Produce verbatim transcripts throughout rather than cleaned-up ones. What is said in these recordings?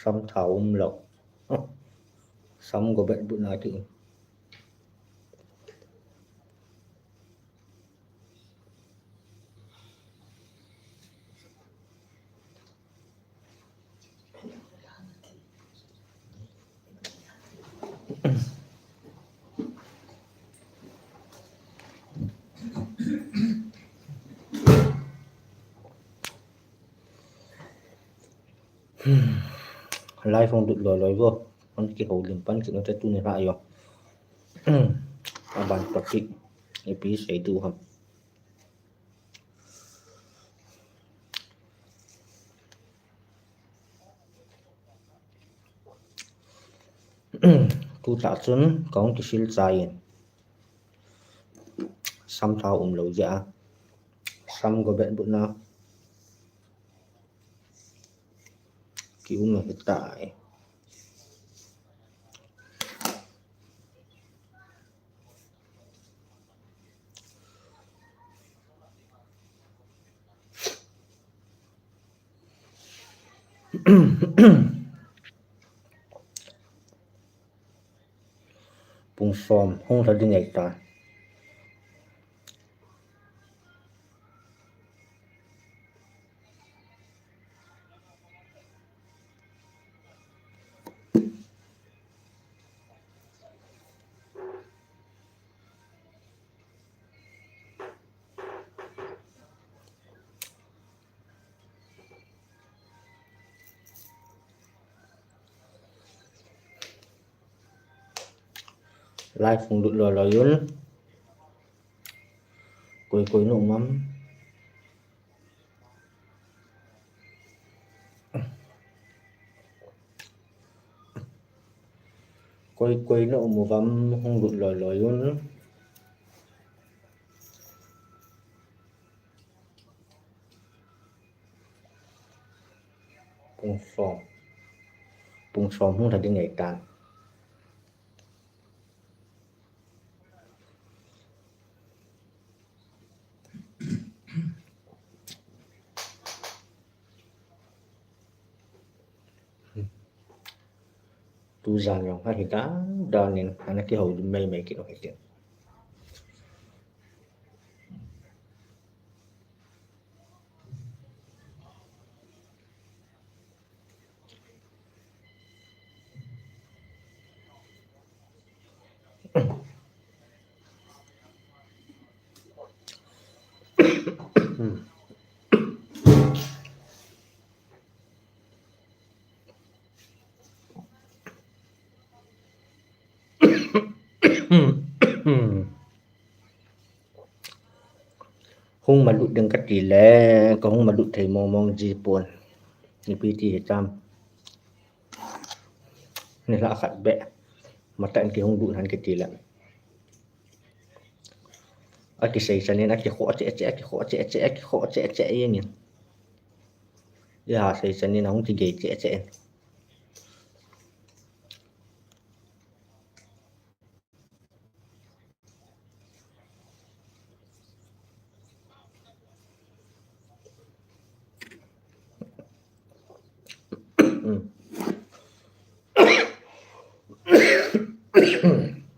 Sam thao um lou. Sam go bet but na ti. Live hung lut loi loi vo. Hung kihoulim pan kit nate tuni la jo. Aban topic ipi sei diu ham. Tutah chun kahung kisil chai in. Sam thao um lou jeh a. Sam go bet but na. Ki um ahitai. Pung som hung lha ding ahitai. Live hung lut loi loi un. Koi koi na um am. Koi koi na um uvam hung lut loi loi un. Pung som. Pung som hung lha ding ahitan. Tujan jong ahi dan dan in ana kihoulim mei mei kit u hitin. Hung malut ding kati le, kahung malut thei mong mong ji pon. Ipi ti hitam. Nilhah khat beh. Matah in kihung lut han kiti le. Akisei chan in, akikhoh cheh cheh, akikhoh cheh cheh, akikhoh cheh cheh jeng in. Iha sei chan in, ahung kigei cheh cheh in.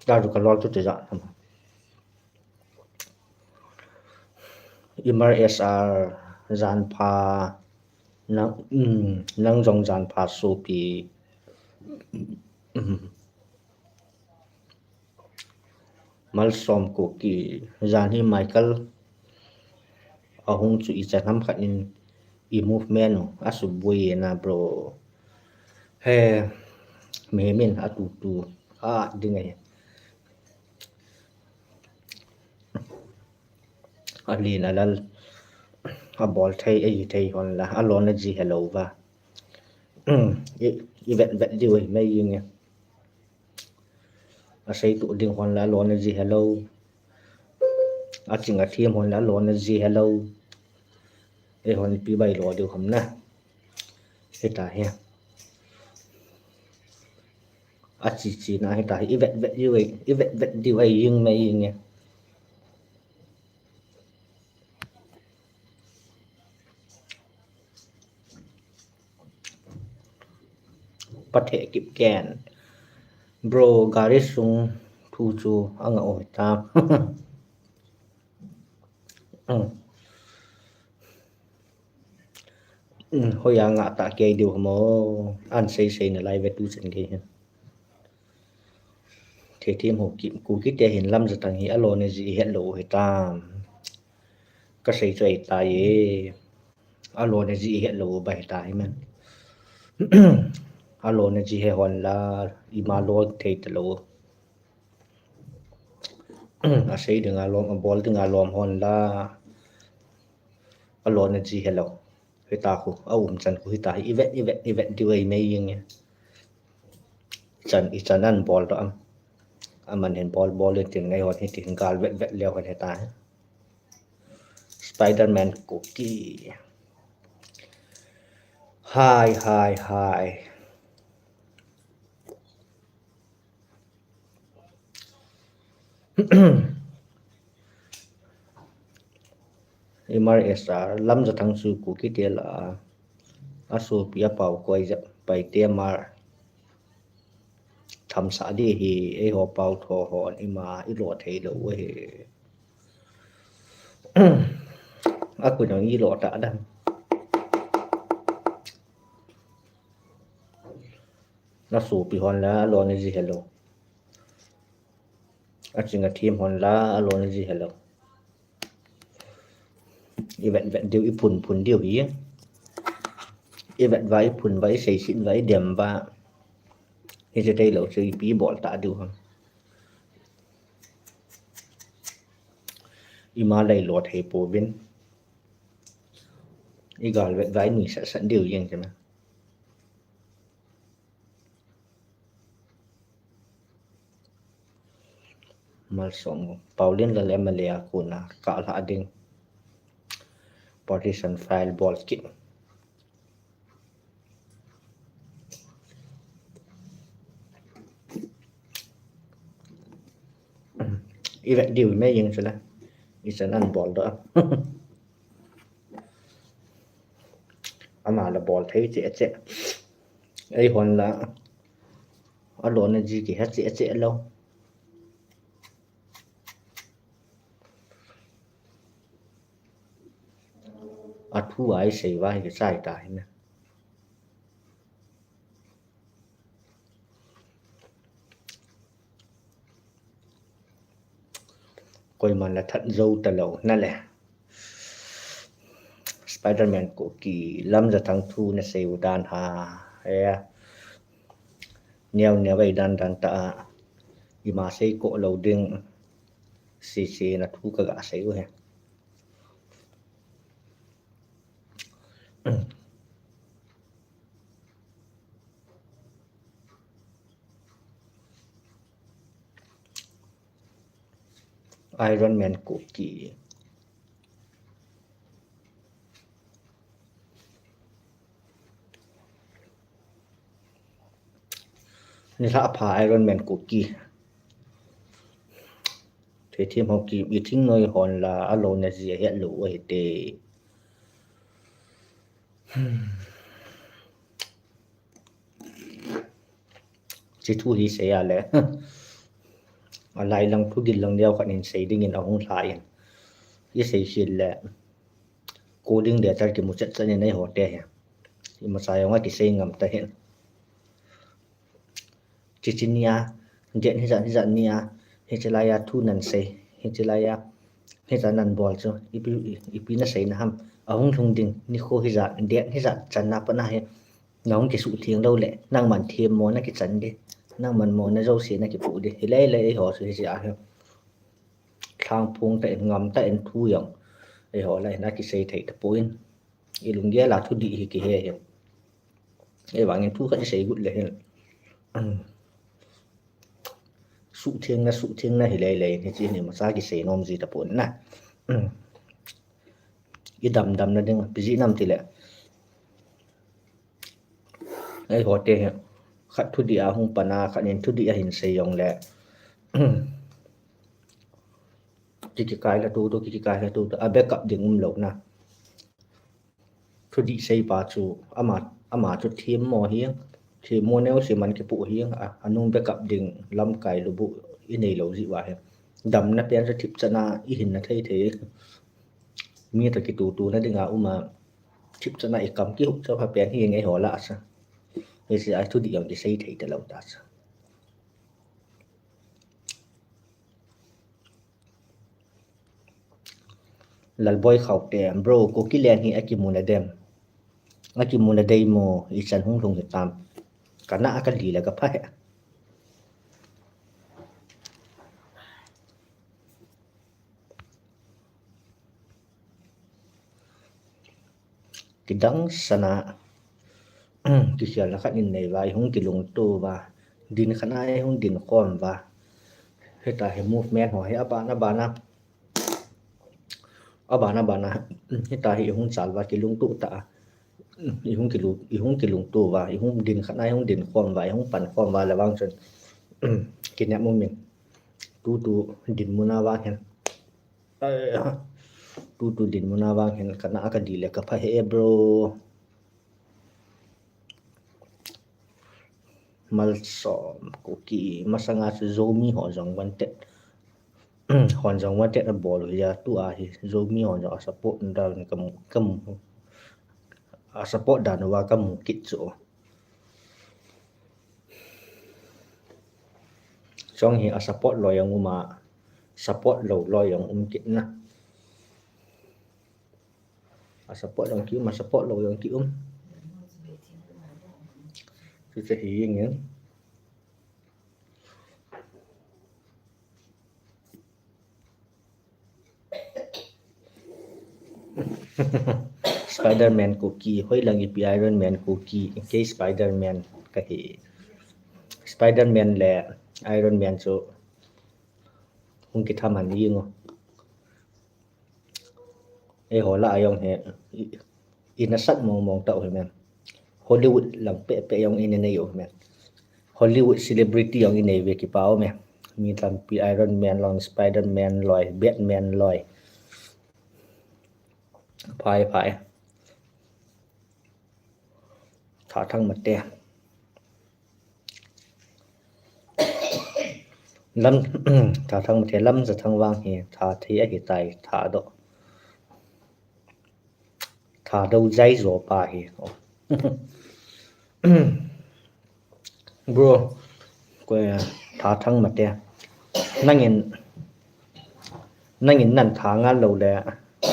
Daru ka lol tu te ja. Imar S R jan pha nang, um, nang jong jan pha sopi. Um. Malsom Kuki, jan hi Michael ahung chu ichan ham khat in i movement u asuboi na bro. He, mihem in atutu a ding ahi. Alen alal abol thei, eithei hon la, alona ji helou va. I, i vet vet diu ahi mei jing e. Asei tu ding hon la alona ji helou. Aching athem hon la alona ji helou. Eihon ipi bailo diu ham na. Hita hi. Achi chi na hita hi. I vet vet diu ahi, i vet vet diu ahi jing mei jing e. Pathe kip ken. Bro, gari sung thu chu anga o ta. Hoiya nga ta kei diu mo. An sei sei na lai ve tu chen kei hin. Thei thim ho ki, Kuki te hin Lamjathang hi alo ne ji het lou hi tam. Ka sei chu ei ta ye. Alo ne ji het lou ba hi ta hi men. Alo ne ji he hon la, ima lo thei ta lou. A sei ding a lom, a bol ding a lom hon la. Alo ne ji he lou. Hita khu, a um chan khu hita hi, i vet, i vet, i vet diu ei mei ying e. Chan, i chan an bol do am. Aman hin bol, bol in tin ngai hon hi tin gal vet, vet leo hon hita hi. Spider-Man Kuki. Hi, hi, hi. Imar Esar, Lamjathang chu Kuki te la a, a sopi a pau koi jep pai te mar. Tham sa di hi, ei ho pau tho hon, ima i lo thei lou hi. A kun jong i lo ta dan. Na sopi hon la, lo ne ji he lou. A ching a thim hon la, alo ne ji he lou. I vet vet diu, i phun phun diu hi. I vet va, i phun va, i sei sin va, i dem va. Hi je tei lou chu ipi bol ta diu ham. Ima lei lo thei pouvin. I gal vet va, i nui sat sat diu yeng che ma. Malsawm, Pauline Lal M L A a kona ka la ding. Partition file bol kit. I vet diu me yeng chu la. I chan an bol do. Ama la bol thei che che. Ei hon la. A lo na ji ki ha che che lo. A thu ai sei va hi chai ta hi na. Koiman la that zo ta lo na le. Spider-Man Kuki Lamjathang thu na sei u dan ha. He. Neo neo ei dan dan ta a. Ima sei ko lo ding. Si si na thu ka ga sei u he. Iron Man Kuki. Ni la pha Iron Man Kuki. Thei thim ho ki i thing noi hon la a lo na ji a het lo a hi te. Chi thu hi sei a le. A lai lang thu gil lang deu khat in sei ding in a hung hla in. I sei khit le. Coding le tar ki mu chet chet in ei ho te hi. I ma sa yong a ki sei ngam ta hin. Chichi nia, den hijat hijat nia, hichi laiya thu nan sei, hichi laiya, hijat nan bol chu, ipi, ipi na sei na ham, a hung lhung ding, nikho hijat, den hijat chan na pa na hi, na hung kisuh theng lo le, nangman them mo na kichan di, nangman mo na jouse na kipu di, hilai lai ei ho chu hichi a hi. Thlang phung ta in ngam ta in thu jong, ei ho lai na kisei thei ta poi. I lunggel a thudih hi kihe hi. Ei vangin thu khat i sei got le hin. Suhthengna, suhthengna hi lei lei, hichi hi masa kisei nom ji ta pon na. I dam dam na ding, pi ji nam ti le. Ei ho te hi. Khat thudih a hung pan a, khat in thudih a hin sei jong le. Ki kikai la tu tu, ki kikai la tu tu, a backup ding um lo na. Thudih sei pa chu ama, ama chu them mo hi, Themmo neo se man kipoh hi, a, anung backup ding lamkai lubu i nei lou jeh uva hi. Damna pen chu thipchan a i hinna thei thei. Mi toh kitutuna dinga um a, thipchan a i kam kihou chu pha pen hi nge ho la sa. Hiche a thudih jong kisei thei talou ta sa. Lalboi Khaute, bro, Kuki len hi akimu na dem? Akimu na dei mo, ichan hung lhung hitam? Kana a kali le kapha he. Kidang sana, kikhelna khat in nei uva, i hung kilungto uva, din khat a i hung din khom uva. Hita hi movement ho hi aban aban a, aban aban a, hita hi i hung chal uva, kilungto ta a, i hung kilu, i hung kilungto uva, i hung din khat a i hung din khom uva, i hung pan khom uva le vang chun, kinep um in, tutu dinmun a vang hin. Tutu dinmun a vang hin kana a kali le kapha he, bro. Malsom Kuki, masanga chu Zomi ho jong wanted. Hon jong wanted abol u hi a, tua hi Zomi ho jong a support dan kamu, kamu. A support dan uva kamu kit chu. Chong hi a support loi jong um a, support lou loi jong um kit na. A support jong ki um, a support lou jong ki um. Chuche hi jeng in. Spider-Man Kuki, hoilang ipi Iron Man Kuki, kei Spider-Man kahi. Spider-Man le Iron Man chu hung kithaman jing u. Eiho lah a jong hi, i, i nasat mong mong tau hi men. Hollywood lang peh peh jong i nei u hi men. Hollywood celebrity jong i nei ve kipa u men. Mi tampi Iron Man loi, Spider-Man loi, Batman loi. Phai, phai. Thathang Mate. Lam, Thathang Mate, Lamjathang vang hi tha thei ahi tai, tha doh. Tha doh jai jo pa hi. Bro, ko, eh, Thathang Mate. Nangin, nangin nan tha ngal lou le,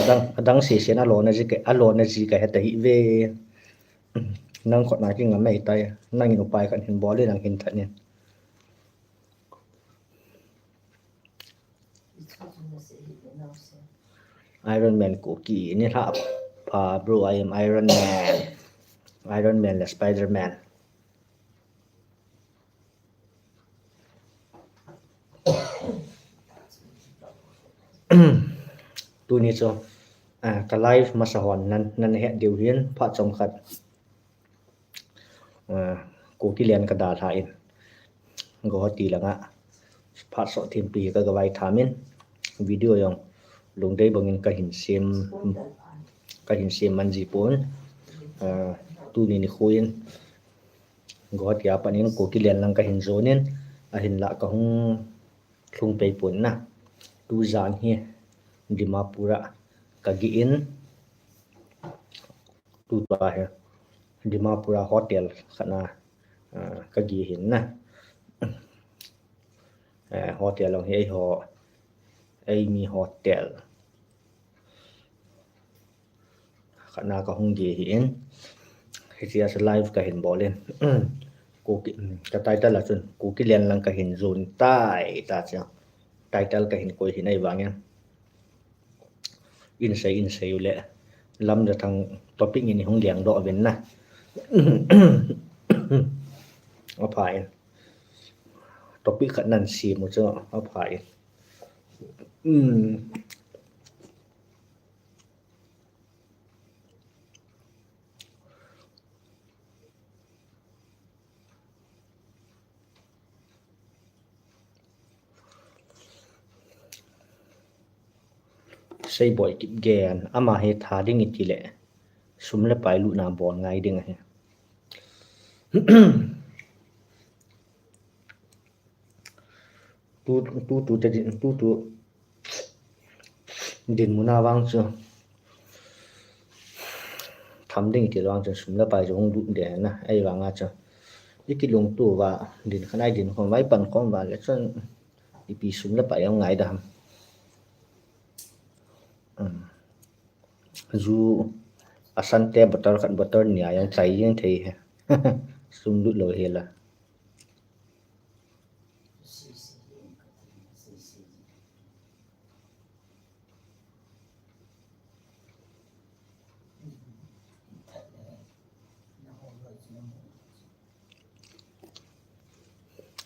adang, adang sesen alona ji ka, alona ji kahe ta hi ve. Nang khut na kingam mai tai, nangin upai khat hin bol in, nang hin that in. Iron Man Kuki, nilhah pha, bro, I am Iron Man. Iron Man le Spider-Man. Tuni chu, ah, ka live masa hon nan, nan het diu hin, phat chomkhat. Ah, Kuki len ka dalha in. Guwahati langa phat soh thempi hi ka, ka vai tham in. Video jong lungdei bangin ka hin sem, ka hin sem man ji pon. Ah, tuni nikho in Guwahati a pat in Kuki len lang ka hin jon in, ahinlah ka hung lhung pei pon na. Tujan hi Dimapur a ka geh in, tutua hi Dimapur a hotel khat a, ah, ka geh hin na. Eh, hotel jong hi eiho, eimi hotel khat na ka hung geh hi in. Hiche a chu live ka hin bol in. Kuki, ka title a chun Kuki len lang ka hin jon tai, ta chu. Title ka hin koi hin ahivangin. In sei, in sei u le. Lamjathang topic in i hung leng doh uvin na. Apha in. Topic khat nan sem u chu apha in. Hmm. Seiboi Kipgen, ama hi tha ding iti le, sum le pai lutna bol ngai ding ahi. Tu, tu, tu, te din, tu, tu. Dinmun a vang chu. Tham ding ti vang chu sum le pai chu hung lut ding na. Ahivang a chu. I kilungto uva, din khanai din khom vai pan khom uva le chun ipi sum le pai hung ngai da ham. Um. Ju a san te bottle khat bottle ni a jong chai jeng thei he. Sum lut lou hi la.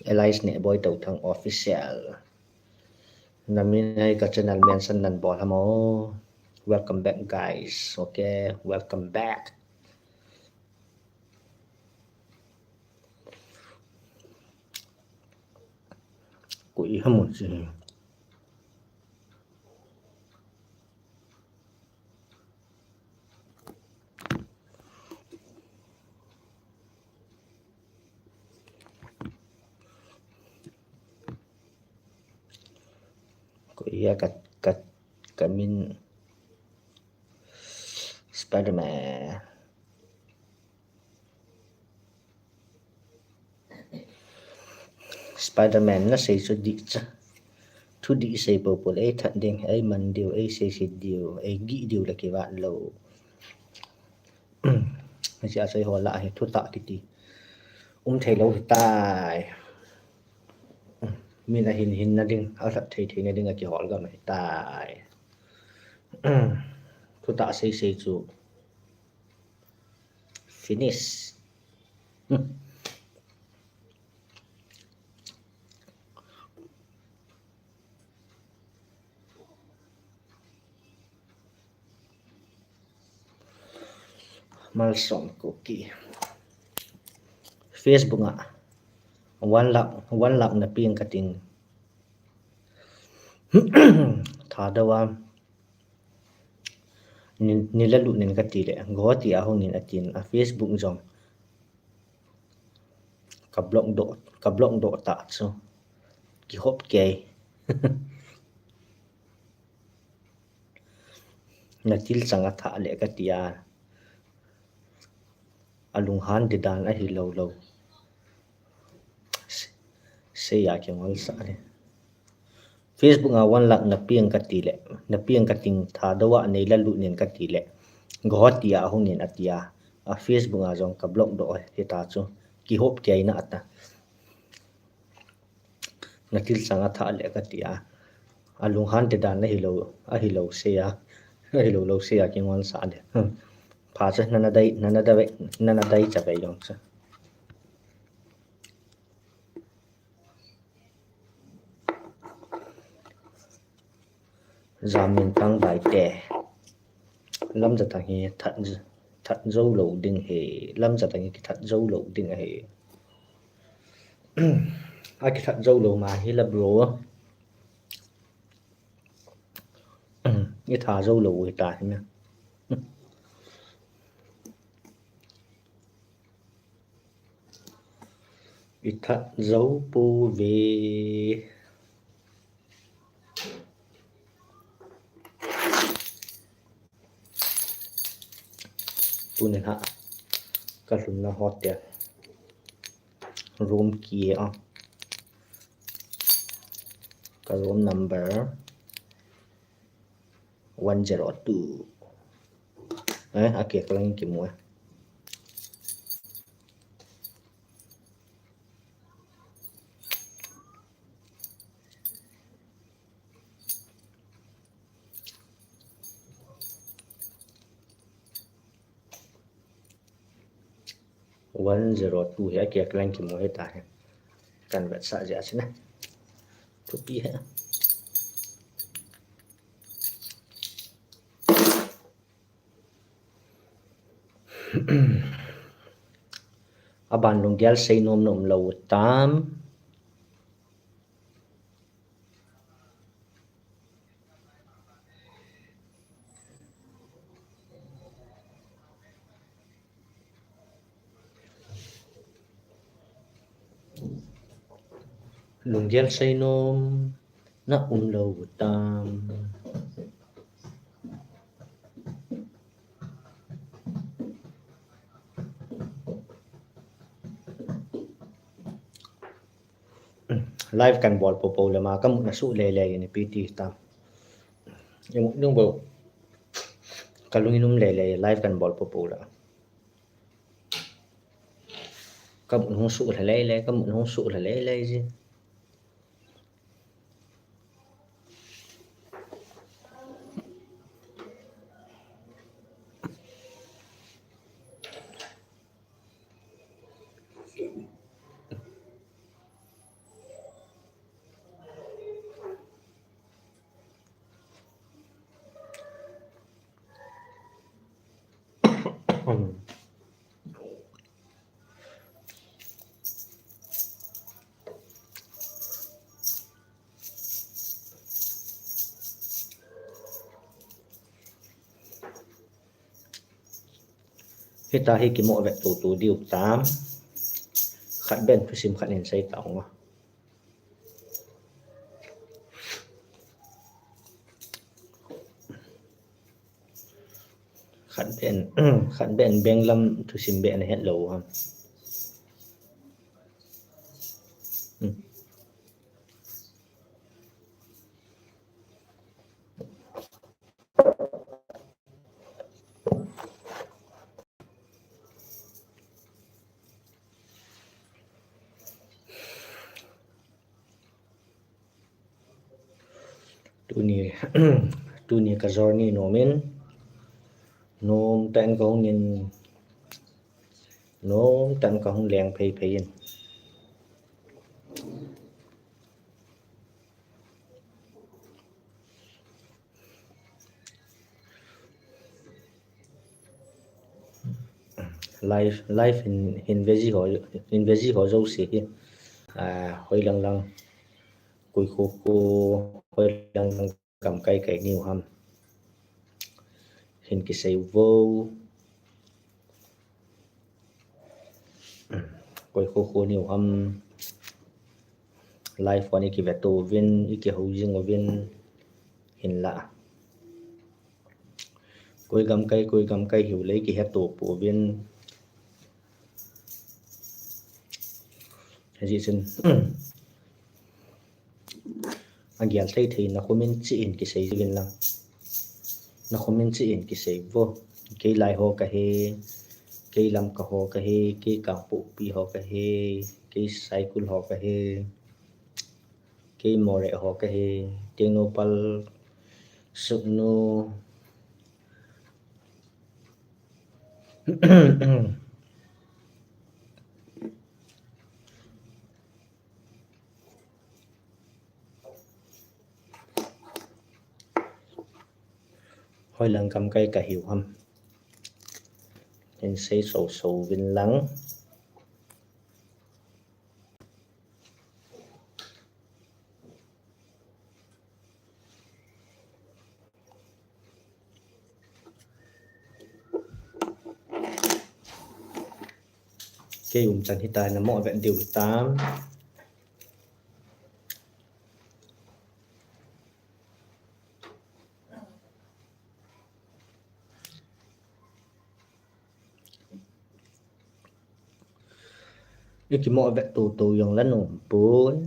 Elias Nehboi Touthang Official. Namin a hi ka channel mention nan bol ham o. Welcome back, guys. Okay, welcome back. Koi ham o chi. Koi a ka, ka, ka min Spiderman. Spiderman na sei chu dih cha. Thu dih sei popo le ei that ding, ei man diu, ei sei sei diu, ei gih diu le kivat lou. Hiche a sei ho lah hi thutah kiti um thei lou hitai. Min a hin hin na ding, a that thei thei na ding a kihol gam hitai. Thutah sei sei chu. Finish. Malsom Kuki. Facebook a one lakh, one lakh na peng kating. Thadou a ni, ni la lut nin kati le, Guwahati a hung in atin, a Facebook jong ka block doh, ka block doh ta chu. Kihop kei. Na thil chang a thah le kati a. A lunghan di dan ahi lou lou. Sei a kingol sa le. Facebook a one lakh na peng kati le, na peng kating Thadou a nei la lut nin kati le. Guwahati a hung in ati a. A Facebook a jong ka block doh hita chu. Kihop kei na ata. Na thil chang a thah le kati a. A lunghan di dan ahi lou, ahi lou sei a. Ahi lou lou sei a kingol sa le. Pha chu nana dei, nana dei, nana dei cha ve jong chu. Jamin Tangbai te. Lamja Tang hi that, that jou lou ding hi. Lamja Tang hi kithat jou lou ding ahi. A kithat jou lou ma hi la bro. I tha jou lou hi ta hi na. I that jou pou ve. Tuni ha ka lhunna hotel room key a, ka room number one zero two. Eh, a kek lang kimu e. One zero two hi a kek lang kimu hi ta hi. Kan vetsah jeh a chun a. Thupi hi. Aban lunggel sei nom nom lou tam. Lunggel seinom na umlou tam. Live kan bol popo le ma, ka mut na suh lele in ipi ti tam. I mut nung bou. Ka lung in um lele, live kan bol popo le. Ka mut hung suh lele, ka mut hung suh lele ji. Hita hi kimoh vet tutu diu tam. Khat ben thusim khat in sei tau nga. Khat ben, khat ben benglam thusim ben het lou ham. Hmm. Tuni, tuni ka journey nom in, nom tah in ka hung in, nom tah in ka hung leng phei phei in. Live, live hin, hin veji ho, hin veji ho jouse hi. Ah, hoi lang lang. Koi kho kho, hoi lang lang gamkai kai niu ham. Hin kisei vo. Koi kho kho niu ham. Live hon i kivet uvin, i kihou jing uvin, hinlah. Koi gamkai, koi gamkai hiu le i kihet to pouvin. Hijeh chun, agel thei thei na comment cheh in kisei jing uvin lang. Na comment cheh in kisei vo. Kei Lai ho kahi, kei Lamka ho kahi, kei Kangpokpi ho kahi, kei Saikul ho kahi, kei Moreh ho kahi, Tengnoupal, Sugnu. Hoi lang gamkai kahiu ham. Hin sei so so uvin lang. Kei umchan hitai, na mo vet diu hitam. I kimo vet tutu jong la nom pon.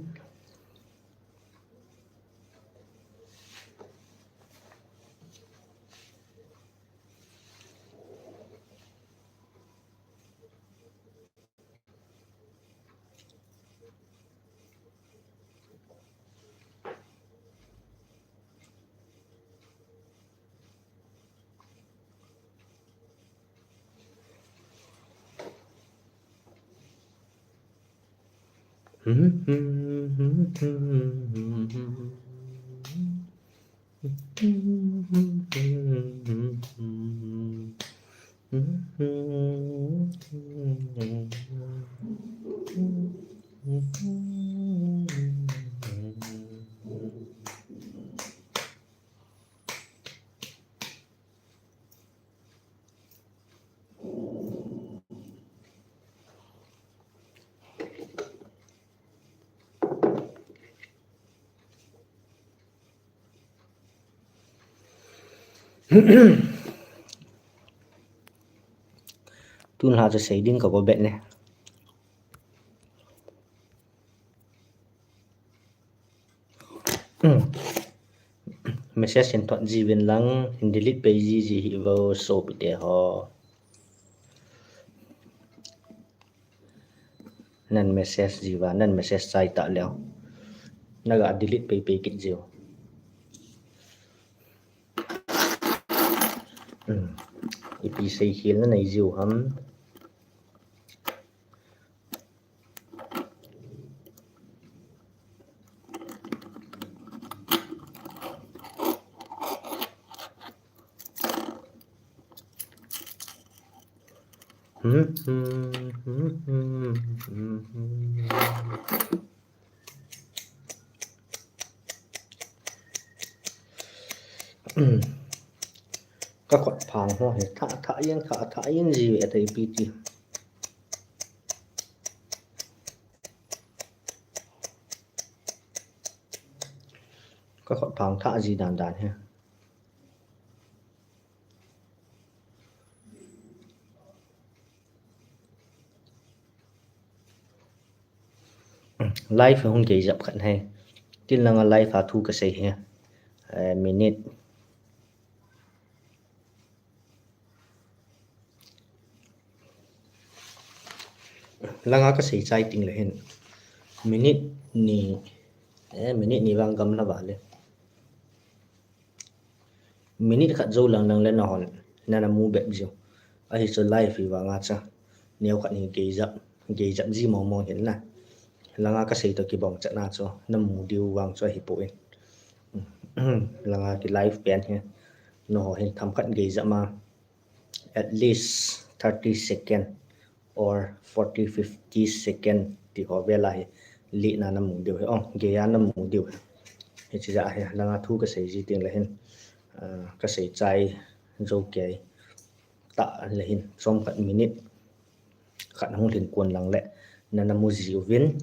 Tun la chu sei ding ka go bet ne. Message hin thot ji uvin lang, hin delete pei ji ji hih vo sopite ho. Nan message ji uva, nan message chai ta leu. Na ga delete pei pei kit jiu. Ipi sei khel na nei jiu ham. Ka khut phang ho hi tha tha yen tha tha yen ji ve ta ipi ti. Ka khut phang tha ji dan dan hi. Live hung gei jap khat hai. Tin langa live a thu ka sei hi. Eh, minute. Langa ka sei chai ting le hin. Minute ni, eh, minute ni vang gam na vale. Minute khat jou lang lang le na hon, na na mu bep jiu. Ahi chu live hi vanga cha. Neo khat ni gei jap, gei jap ji mong mong hin na. Langa ka sei to kibang chat na chu, na mu diu vang chu ahi poi. Langa ki live pen hi. No ho hin tham khat gei jap ma. At least thirty second or forty, fifty second ti ho vela hi. Li na na mu diu hi. Oh, gei a na mu diu hi. Hi chi ja hi. Langa thu ka sei ji ting le hin. Ah, ka sei chai jou kei. Ta le hin. Som khat minute. Khat hung lhin kun lang le. Na na mu ji uvin.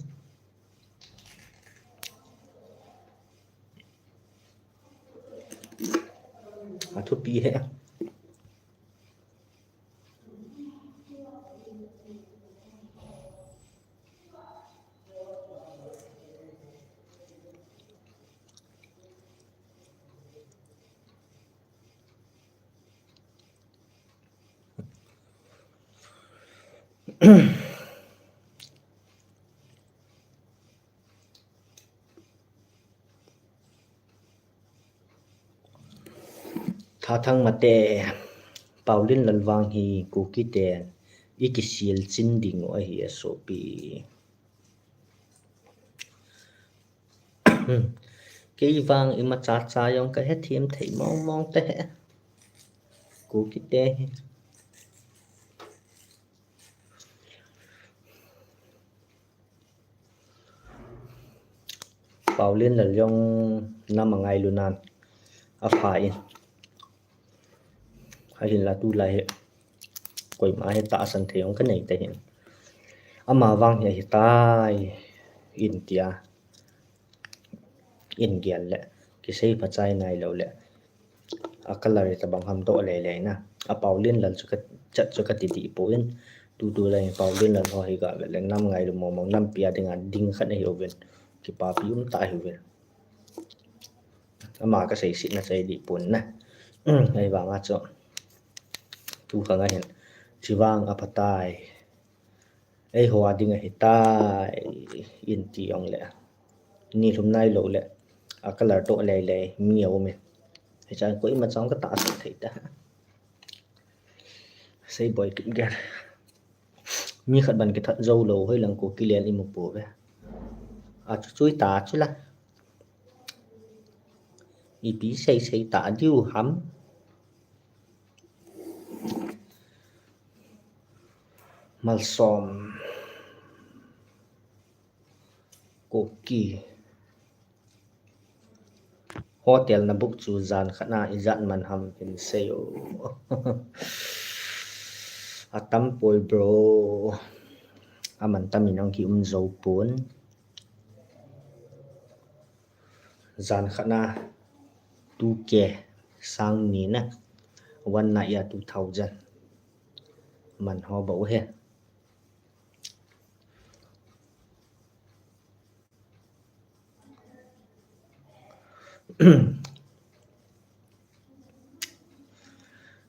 A thupi he. Thathang mate, Paulin Lalvang hi Kuki ten i kisil chin ding u ahi a sopi. Kei vang ima cha cha jong ka he thim thei mong mong te he. Kuki te hi. Paulin Lal jong nam a ngailu nan a pha in. Ahinla tulai hi koima hi tahsan thei jong ka nei ta hin. Ama vang hi ahi tai in tia. In gel le kisei phachai nai lou le. A color tabang ham doh lei lei na. A Paulin Lal chu ka chat chu ka ti dih poi. Tutu lai Paulin Lal ho hi ga ve le nam ngailu mong mong nam pia dinga ding khat ahi uvin. Kipapi um ta ahi uvin. Ama ka sei sit na chai dih pon na. Ahivanga chu. Tu khang a hin. Chivang a phatai. Eiho a ding ahi tai in ti jong le. Ni lhum nai lou le. A color toh lei lei mi a um in. Hichan koima chang ka tahsan thei ta. Sei boi kip ger. Mi khat ban kithat jou lou hoi lang ko kilian imu po ve. A chu chui ta chu la. Ipi sei sei ta diu ham. Malsom. Kuki. Hotel na book chu jan khat na ijat man ham hin sei o. Atam poi bro. Aman tam in ang ki um jou pon. Jan khat na two K sang ni na. One night a two thousand. Man ho bou he.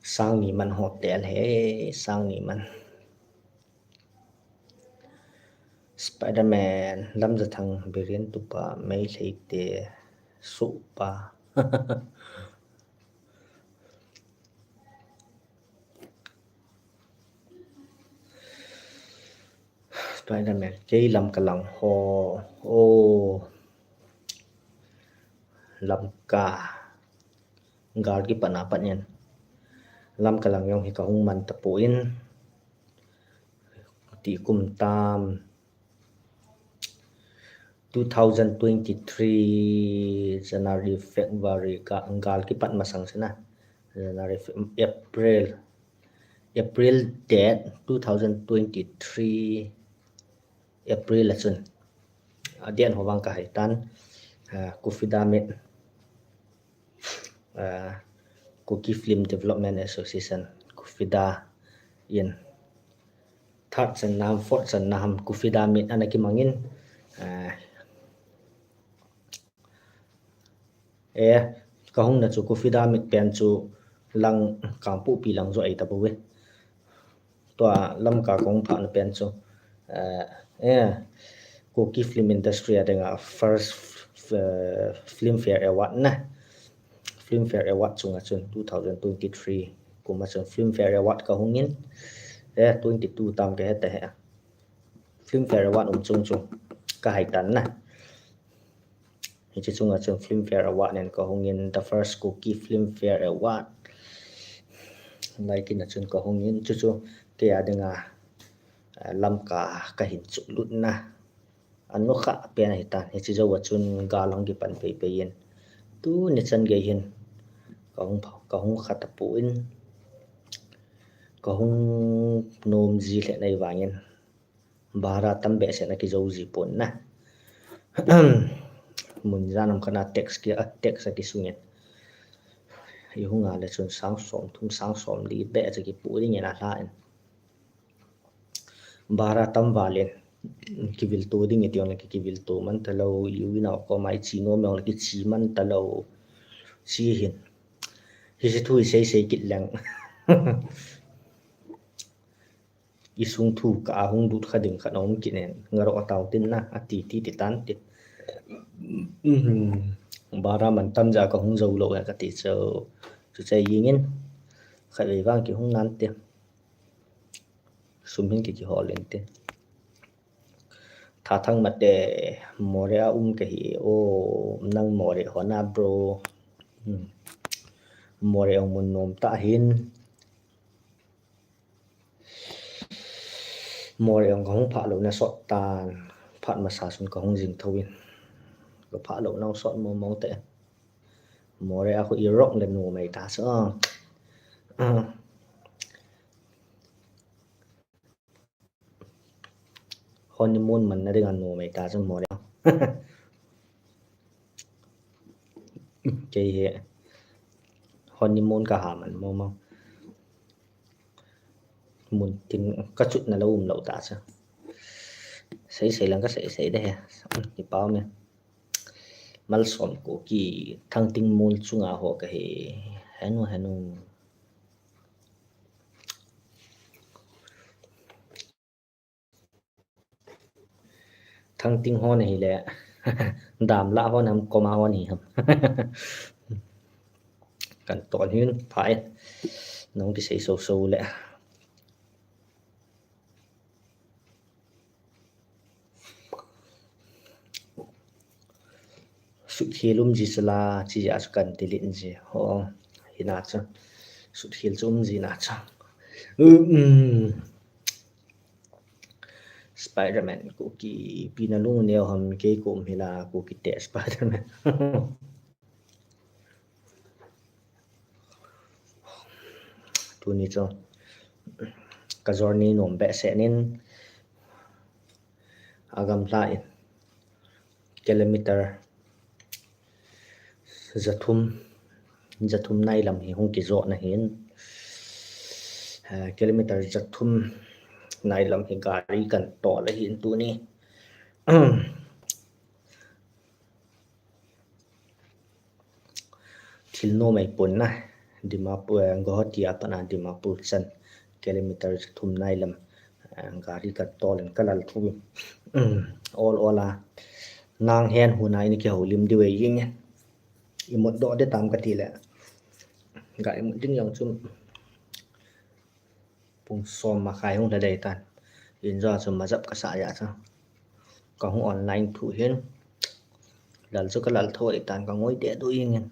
Sang ni man hotel he, sang ni man. Spiderman, Lamjathang, Biren tupa, Meitei te, supa. Spiderman, kei Lamka lang ho, oh. Lamka. Gal kipatna pat in. Lamka lang jong hi kahung man tapon. Ti kum tam. Two thousand twenty-three January, February, gal kipat masang sina. January, Feb-, April. April date two thousand twenty-three April a chun. A date ho vang ka hai tan. Uh, Kufida mit. Uh, Kuki Film Development Association, Kufida in third channa ham, fourth channa ham Kufida mit ana kimangin, uh, eh, kahung na chu Kufida mit pen chu lang Kangpokpi lang jo ai ta bou ve. Tua Lamka kahung phah na pen chu, uh, eh, Kuki Film Industry a dinga first, uh, Filmfare Award na. Filmfare Award chunga chun two thousand twenty-three kum a chun Filmfare Award kahung in, eh, twenty-two tam kahe ta he. Filmfare Award um chung chu ka hai tan na. Hiche chunga chun Filmfare Award nen kahung in, the first Kuki Filmfare Award. Lai kit na chun kahung in, chuchu kei a dinga, uh, Lamka kahin chuh lut na. Anokha pen ahi tan, hiche jou a chun gal hung kipan pei pei in. Tuni chan gei hin kahung, kahung kha tapon. Kahung nom ji lheh na hi vangin. Bara tam behseh na kijou ji pon na. Mun jan ham khat na tax ki, a tax a kisungin. I hung a le chun sang som thum, sang som li beh cha kipu ding in a hla in. Bara tam val in. Kivil to ding i ti ong le ki, kivil to man ta lou, i u i nao koma i chi nom ong le kichi man ta lou. Chi hin. Hiche thu i sei sei kit leng. I sung thu ka hung lut kha ding khat na um kit nen, ngaroh a tao tin na, ati ti ti tan ti. Bara man tam ja kahung jou lou e kati chu, chu chai jing in, khatvei vang kihung nan ti. Sum hin ki, kihol in ti. Thathang Mate, Moreh a um kahi, o, nang Moreh hon a bro. Moreh ong mun nom tah hin. Moreh ong kahung phah lou na sot tan, phat masa sun kahung jing thou in. Ka phah lou na sot mo mo te. Moreh a khu i rong le nom mai ta sa. Honeymoon man na ding a nom mai ta sa Moreh. Kei hi honeymoon ka ha man mo mo. Mun tin ka chutna lou um lou ta cha. Sei sei lang ka sei sei de he. Ni pau me. Malsom Kuki Thangting mol chunga ho kahi. Henu henu. Thangting hon ahile. Damla hon ham, koma hon hi ham. Kan ton hin phai. Nong kisei so so le. Sutkhel um ji sala, chi ja su kan delete ji. Ho, hina chu. Sutkhel chu um ji na chu. Um, um. Spiderman, Kuki, pi na lung neo ham, kei kum hila, Kuki te Spiderman. Tuni chu ka journey nom behseh nin a gamla in kilometer jathum Jathum nai lam hi hung kijoh na hin. Eh, kilometer jathum nai lam hi gari kan tol ahin tuni. Thil nom ahipon na. Dimapur, eh, Guwahati a pat na Dimapur chan kilometer jathum nai lam, eh, gari kan tol in ka lal thu. Ol ol a. Nang hen hun a in kihoulim diu ahi jeng e. Imut doh ding tam kati le. Ga imut ding jong chu pung som makhai hung lha dei tan. In jo chu majap kasa ja chu. Ka hung online thu hin. Lal chu ka lal thoi tan ka ngoi deh doh jeng in.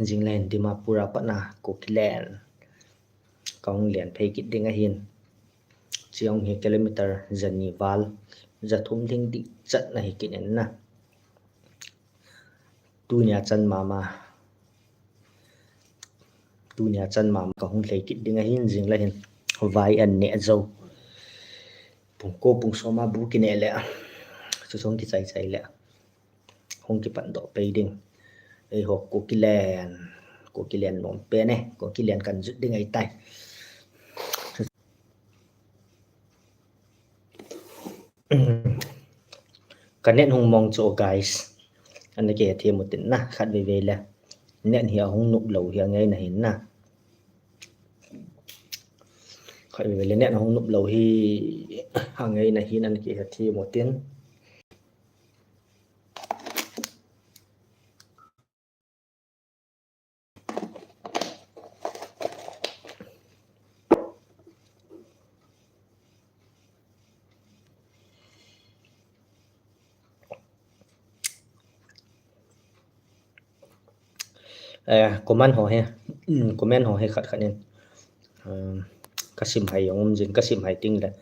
Jing le hin Dimapur a pat na Kukiland. Ka hung len phei kit ding ahin. Chiang hi kilometer jani val, jathum lhing ding chat na hi kit in na. Tunia chan mama. Tunia chan mama ka hung lhei kit ding ahin jing le hin. Vai an neh jou. Pung ko pung som a bu kineh le. Chu song kichai chai le. Hung kipan doh pei ding. Eiho Kukiland. Kukiland nom pen e. Kukiland kan jut ding ahi tai. Ka net hung mong chu guys. Ana kihe thei mo tin na khat vei vei le. Net hi ahung nop lou hi angai na hin na. Khat vei vei le net ahung nop lou hi angai na hin ana kihe thei mo tin. Eh, comment ho hi, comment ho hi khat khat in. Ka sim hai jong um jin, ka sim hai ting le,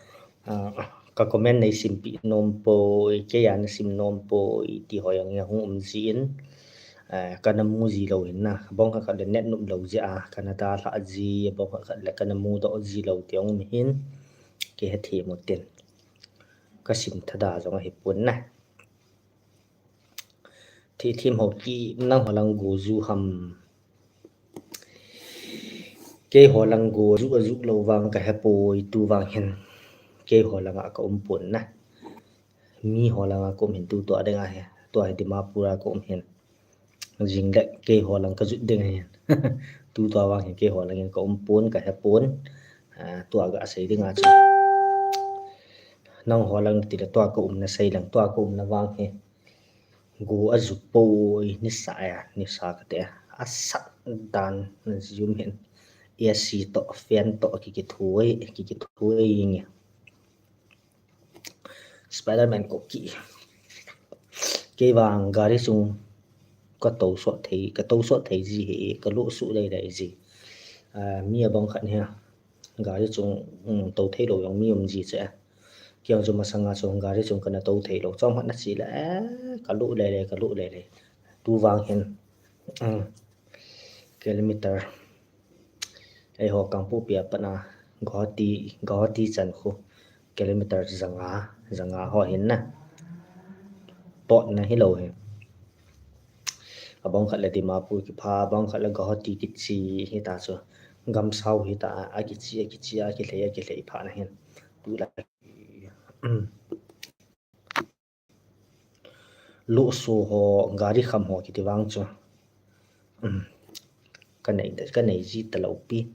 ka comment nei simpi nom poi, kei a na sim nom poi ti ho jong hung um jin, ka na mu ji lou hin na, bong khat khat le net nop lou jeh a, ka na dalha ji, bong khat khat le ka na mu doh ji lou ti jong um hin, kihe thei mo tin. Ka sim thada jong ahi pon na. Thei thim ho ki nang ho lang go ju ham. Kei ho lang go ju a ju lou vang ka he poi tu vang hin. Kei ho lang a ka um pon na. Mi ho lang a ka um hin tu tua ding ahi. Tua hi Dimapur a ka um hin. Jing le kei ho lang ka jut ding ahi. Tu tua vang hin kei ho lang in ka um pon ka he pon. Tua ga sei ding a chu. Nang ho lang ti le tua ka um na sei lang tua ka um na vang hi. Go a ju poi nisa a, nisa kate a sat dan jum hin. A C to, fan to, kiki thui, kiki thui nge. Spiderman ko ki. Kei vang gari chung ka tou sot thei, ka tou sot thei ji hi, ka lu su lei lei ji. Mi a bong khat ni ha. Gari chung, um, tou thei lou jong mi um ji che. Kiang chu masanga chung gari chung kana tou thei lou. Chom khat na chi le, eh, ka lu lei lei, ka lu lei lei. Tu vang hin, um, kilometer. Eiho Kangpokpi a pat na Guwahati, Guwahati chan khu kilometer janga, janga ho hin na. Pot na hi lou hi. A bong khat le Dimapur kipha, a bong khat le Guwahati kichi hi ta chu. Gamsau hi ta a kichi, a kichi, a kilhei, a kilhei pha na hin. Tu la. Lu su ho, gari kham ho kiti vang chu. Ka nei, ka nei ji ta lou pi.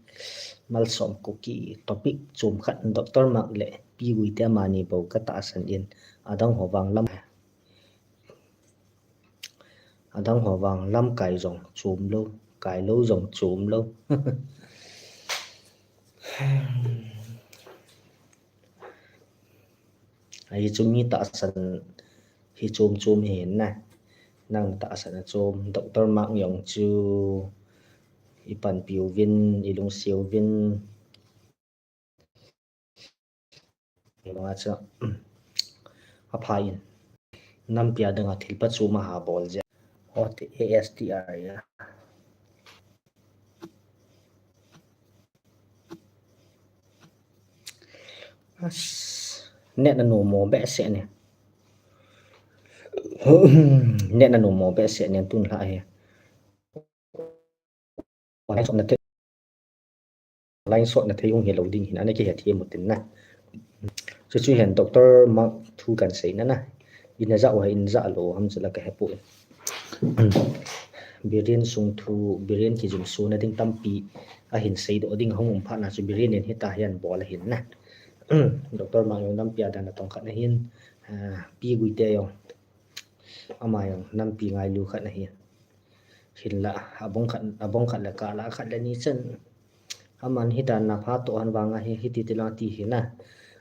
Malsom Kuki topic chom khat Doctor Mark le Pi Guite amani bou ka tahsan in adang ho vang lam. Adang ho vang lam kai jong chom lou, kai lou jong chom lou. Ahi chu mi tahsan hi chom chom hi na. Nang tahsan a chom, Doctor Mark jong chu i panpi uvin, i lungset uvin. Hi banga chu, a pha in. Nampi a dang a thil pachom a ha bol jeh. Hot A S T R ya. As, net na nom mo behseh ne. Net na nom mo behseh nen tun lha hi. Line sot na thei, line sot na thei hung hi lo ding hin ana kihet hi mutin na. Chu chu hen Doctor Mark thu kan sei na na. Ina ja wa ina ja lo ham chu la ka hepu. Biren sung thu, Biren kijum su na ding tampi a hin sei do ding hung um pha na chu Biren in hita hian bol a hin na. Doctor Mark yong lampi a dan a tong khat na hin, ah, pi gui te yong. Ama yong lampi ngai lu khat na hin. Hinla, a bong khat, a bong khat le kah la khat le ni chen. Aman hita na pha to han vang a hi, hiti ti lang ti hi na.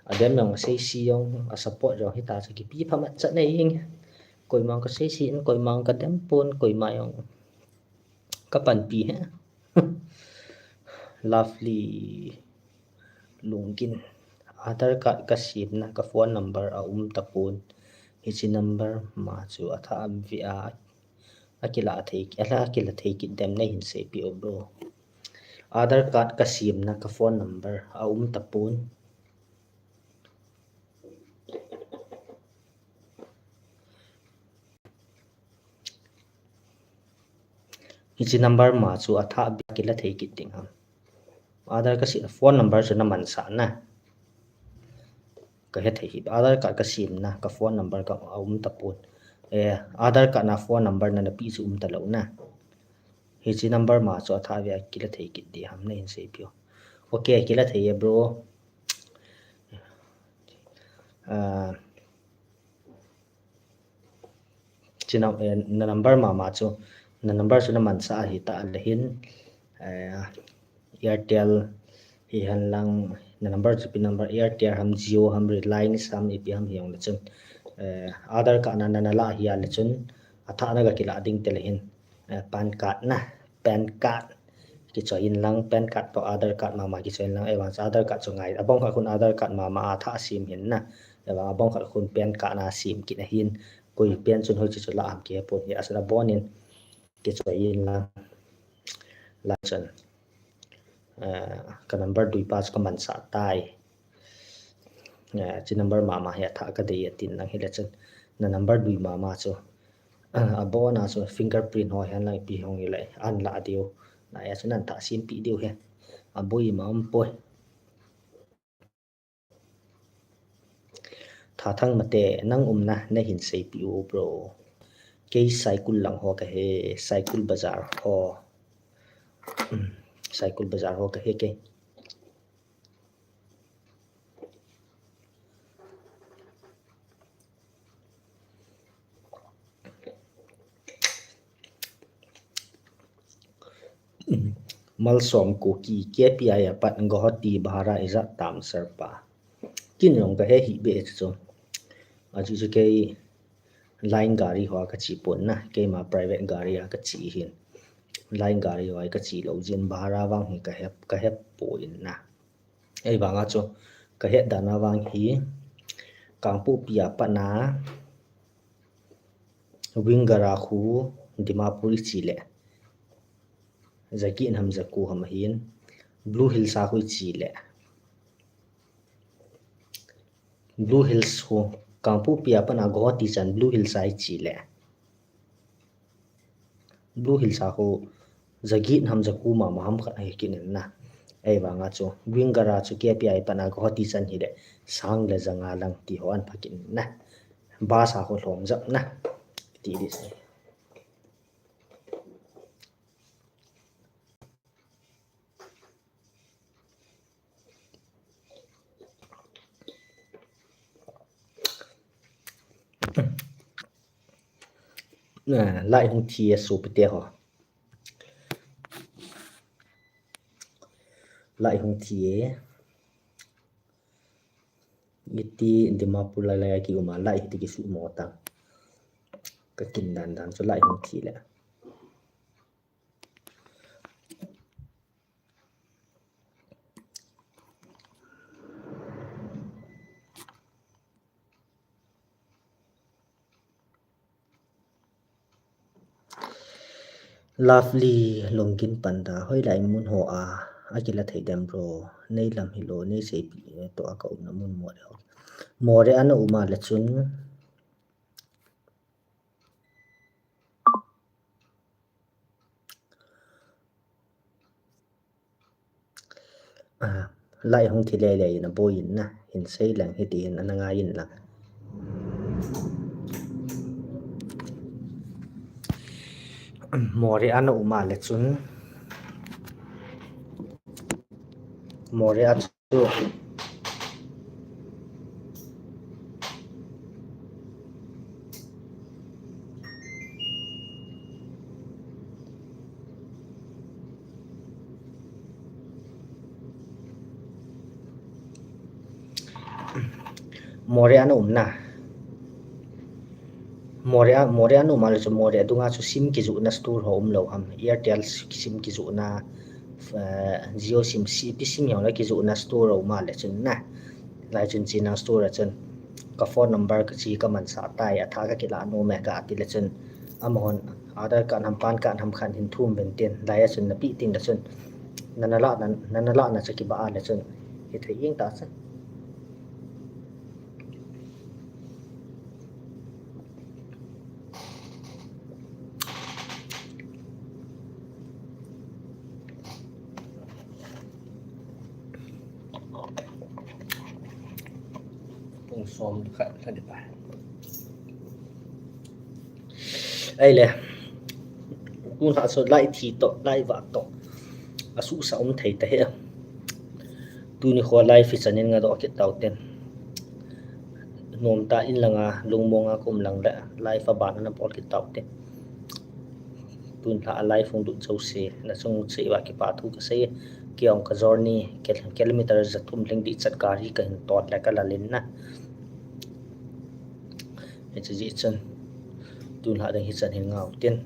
A dem yong sei si yong, a support yong hita chu kipi pha mat chat nei hing. Koima ka sei si in, koima ka dem pon, koima yong ka panpi he. Lovely. Lungkin. Aadhaar card ka siam na, ka phone number a um ta pon. Hichi number ma chu a tha a vi a, a kila thei, a la kila thei kit dem na hin sei pi o bro. Aadhaar card ka siam na, ka phone number a um ta pon. Hichi number ma chu a tha bia kila thei kit ding ham. Aadhaar ka siam na, phone number chu na man sa na. Ka he thei hi. Aadhaar card ka siam na, ka phone number ka a um ta pon. Eh, Aadhaar card na phone number na na pi chu um ta lo na. Hichi number ma chu a tha bia kila thei kit ding ham na hin sei pi o. Okay, kila thei e bro. Ah, China, eh, na number ma ma chu, na number chu na man sa a hi ta le hin, eh, Airtel hi han lang, na number chu pi number Airtel ham, Jio ham, Reliance ham, ipi ham hi ong le chun, eh, Aadhaar card na, na, na la hi a le chun, a tha na ga kila ding te le hin, eh, PAN card na, PAN card. Kichoi in lang, PAN card to Aadhaar card ma ma kichoi in lang, eh, vang chu Aadhaar card chu ngai, a bong khat khun Aadhaar card ma ma a tha a siam hin na, eh, vang a bong khat khun PAN card na siam kit a hin, koi PAN chun hoi chu chu la ham ki he pon hi, a sala bon in kichoi in lang, la chun, eh, ka number dui pa chu ka man sa tai. Eh, chi number ma ma hi a tha ka dei a tin lang hi le chun, na number dui ma ma chu, a, a bona chu fingerprint ho hian lang ipi hong i le an la diu. Na ya chu nan tha sim pi diu he. A bui ma um poi. Tha thang mate nang umna na hin sei pi u bro. Kei Saikul lang ho ka he, Saikul bazar ho. Saikul bazar ho ka he kei. Malsom Kuki, K P I a pat Guwahati bhara ijat tam sir pa. Kin jong ka he hi be chu. A chu chu kei line gari ho ka chi pon na, keima private gari a ka chi hin. Line gari ho ka chi lo jin bhara vang hi ka he, ka he pon na. Ei vanga chu ka het dan a vang hi Kangpokpi a pat na Winger a khu Dimapur i chi le. Zaki ham zaku ham hin Blue Hills a khu i chi le. Blue Hills khu Kangpokpi a pat na Guwahati chan Blue Hills a i chi le. Blue Hills a khu zagit ham zaku ma ma ham khat ahi kit in na. Ei vanga chu Winger a chu K P I pat na Guwahati chan hi le sang le zanga lang ti ho an pha kit in na. Bus a khu lhom zap na. Ti di. Lai hung thi e sopite ho. Lai hung thi e. Iti Dimapur lai lai a ki um a lai hiti ki su mo ta. Ka kin dan dan chu lai hung thi le. Lovely Lungkin Panda, hoilai mun ho a, a kila thei dem bro, nei lam hi lo, nei sei pi to a ka umna mun mo le ho. Mo re ana um a le chun, Lai hung thi lei lei na boi in na, hin sei leng hiti hin ana ngai in lang. Moreh a na um a le chun. Moreh a chu. Moreh a na um na. Moreh a, Moreh a na um a le chu Moreh a dunga chu sim kijoh na store ho um lou ham. Airtel sim kijoh na, eh, Jio sim, ipi sim jong le kijoh na store ho um a le chun na. Lai chun chena store a chun ka phone number ka che ka mansah tai, a tha ka kilah nom e ka ti le chun amahon Aadhaar card ham, PAN card ham khat hin thum uvin tin, lai a chun na pe ting le chun na na lah na, na na lah na chu kiba a le chun hithei jeng ta chun. Pung som khat lha ding tai. Ahile. Tun lha chu lai thi toh, lai vah toh. Asuhsa um thei ta hi. Tuni kho live hi chan in nga doh kit tau ten. Nom ta in langa, lungmong a ka um lang le, live a ban ana bol kit tau ten. Tun lha a live hung lut jouse, na chung cheh uva kipa thu ka sei, kei jong ka journey, kil-, kilometer ja thum lhing dih chat gari ka hin tot le ka lal in na. Hiche jeh chun, tun lha ding hi chan hin ngau tin,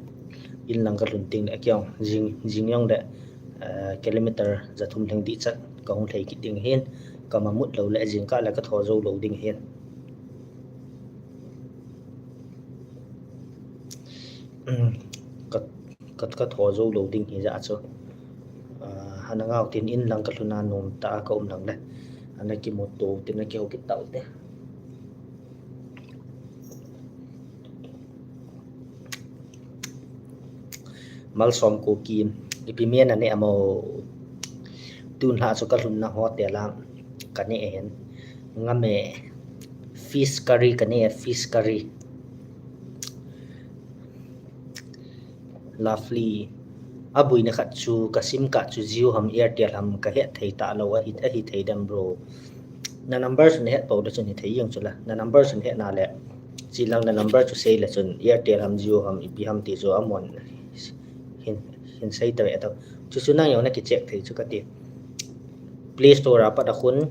in lang ka lhun ding le kei jong, jing, jing jong le, eh, kilometer ja thum lhing dih chat ka hung lhei kit ding hin, ka mamut lou le jingkah le ka tho jou lou ding hin. Ka, ka, ka tho jou lou ding hi ja chu. Ah, ana ngau tin in lang ka lhun a nom ta ka um lang le. Ana kimu to tin ana kihou kit tau te. Malsom Kuki, ipi men a ne amo. Tun lha chu ka lhunna hotel a ka ne ahin. Ngam e, fish curry ka ne, fish curry. Lovely. Abuina khat chu ka sim card chu Jio ham Airtel ham ka het thei ta lou ahi, ahi thei dem bro. Na number chu na het pou le chun hithei jeng chu la. Na number chu na het na le. Chi lang na number chu sei le chun Airtel ham Jio ham ipi ham ti chu amon hin, hin sei ta ve tau. Chu chu nang jong na kicheck thei chu ka ti. Play Store a pat a khun.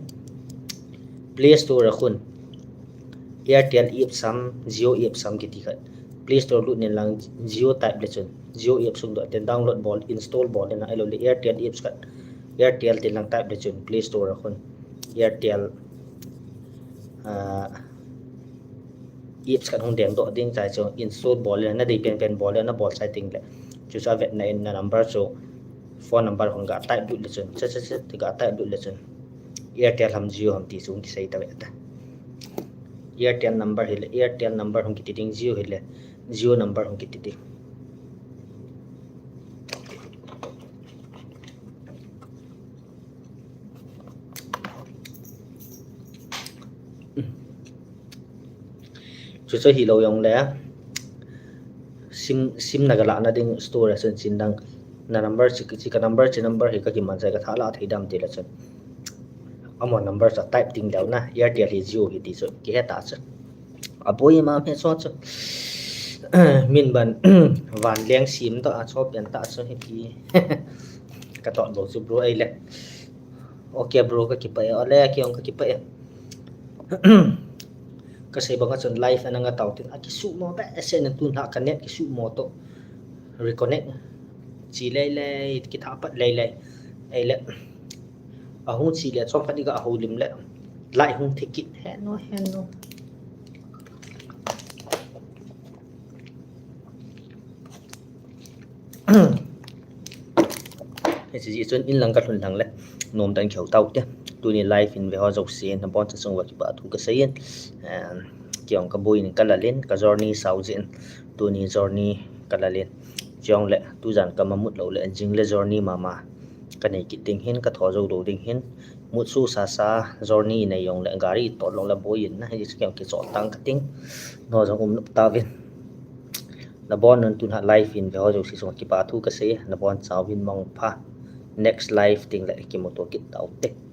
Play Store a khun. Airtel apps ham, Jio apps ham kiti khat. Play Store lut nin lang Jio type le chun. Jio apps hung doh ten download bol, install bol le na ahilou le Airtel apps khat. Airtel tin lang type le chun Play Store a khun. Airtel, ah, apps khat hung deng doh ding chai chu install bol le na dei pen pen bol le na bol chai ting le. Chu chu avet na in na number chu phone number hung ga type lut le chun. Cha cha cha ga type lut le chun. Airtel ham Jio ham ti chu hung kisei ta ve ta. Airtel number hi le, Airtel number hung kiti ding, Jio hi le, Jio number hung kiti ding. Chu chu hilou jong le, sim, sim na ga lah na ding store a chun chin dang na number chi, chi ka number chi number hi ka kiman chai ka tha lah thei dem ti le chun. Amo number chu type ding leu na, Airtel hi Jio hi ti chu kihe ta chu. Aboi ma me chu chu. Min ban van leng sim to a chu pen ta chu hi pi. Ka tot bou chu bro ahile. Ok bro, ka kipah e, ole, kei jong ka kipah e. Ka sei bang a chun live ana nga tau tin, a kisuhmo behseh in tun lha ka net kisuhmo toh. Reconnect. Chi lei lei, kitha pat lei lei. Ahile. Ahung chi le, chomkhat i ga houlim le. Live hung thei kit. Heno, heno. Hiche jeh chun in lang ka lhun lang le, nom tah in kihou tau te. Tuni live in ve ho jouse, nabon chan sung uva kipa thu ka sei in. Em, kei jong ka boi in ka lal in, ka journey sao jeh in. Tuni journey ka lal in. Chule, tujan ka mamut lou le, jing le journey mama. Ka nei kit ding hin, ka tho jou lou ding hin. Mutsu sasa, journey nei jongle gari toh longle boiyin na, hiche kichol tang kating. Nangho jong umnop tauvin. Nabonun tun a live in ve ho jouse chunga kipa thu kasei, nabonchauvin mangpha. Next live tengle kimuto kit taute.